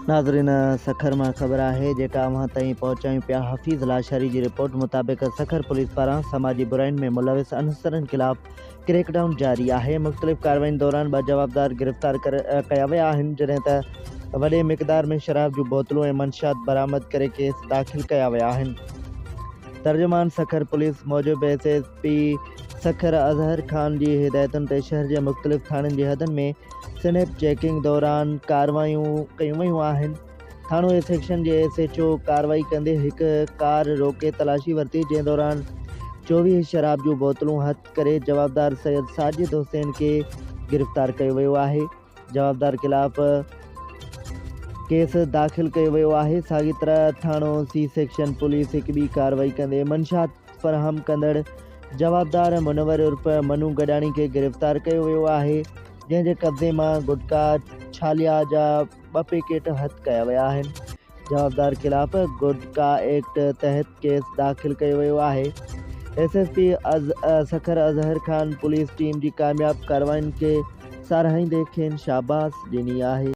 ناظرين سکر مان خبر آهي جيڪا اوهان تائين پهچايون پيا حفيظ لاشاري جي رپورٽ مطابق سکر پوليس پاران سماجي براين ۾ ملوث عنصرن خلاف ڪريڪ ڊائون جاري آهي مختلف ڪارروائين دوران ٻه جوابدار گرفتار ڪيا ويا آهن جڏهن ته وڏي مقدار ۾ شراب جون بوتلون ۽ منشيات برآمد ڪري ڪيس داخل ڪيا ويا آهن ترجمان سکر پوليس موجب S S P Sukkur Azhar Khan جي هدايتن تي شهر جي مختلف ٿاڻن جي حدن ۾ سنيپ چيڪنگ دوران ڪارروايون ڪيون ويون آهن. ٿاڻو اي سيڪشن جي ايس ايڇ او ڪارروائي ڪندي هڪ ڪار روڪي تلاشي ورتي جنهن دوران 24 شراب جون بوتلون هٿ ڪري جوابدار سيد ساجد حسين کي گرفتار ڪيو ويو آهي. جوابدار خلاف ڪيس داخل ڪيو ويو آهي. ساڳي طرح ٿاڻو سي سيڪشن پوليس هڪ ٻي ڪارروائي ڪندي منشيات فراهم ڪندڙ جوابدار منور عرف منو گڏاڻي کي گرفتار ڪيو ويو آهي، جنهن جي قبضي مان گٽڪا ڇاليا جا ٻه پيڪيٽ هٿ ڪيا ويا آهن. جوابدار خلاف گٽڪا ايڪٽ تحت ڪيس داخل ڪيو ويو آهي. S S P Sukkur Azhar Khan police team جي ڪامياب ڪاررواين کي ساراهيندي کين شاباس ڏني آهي.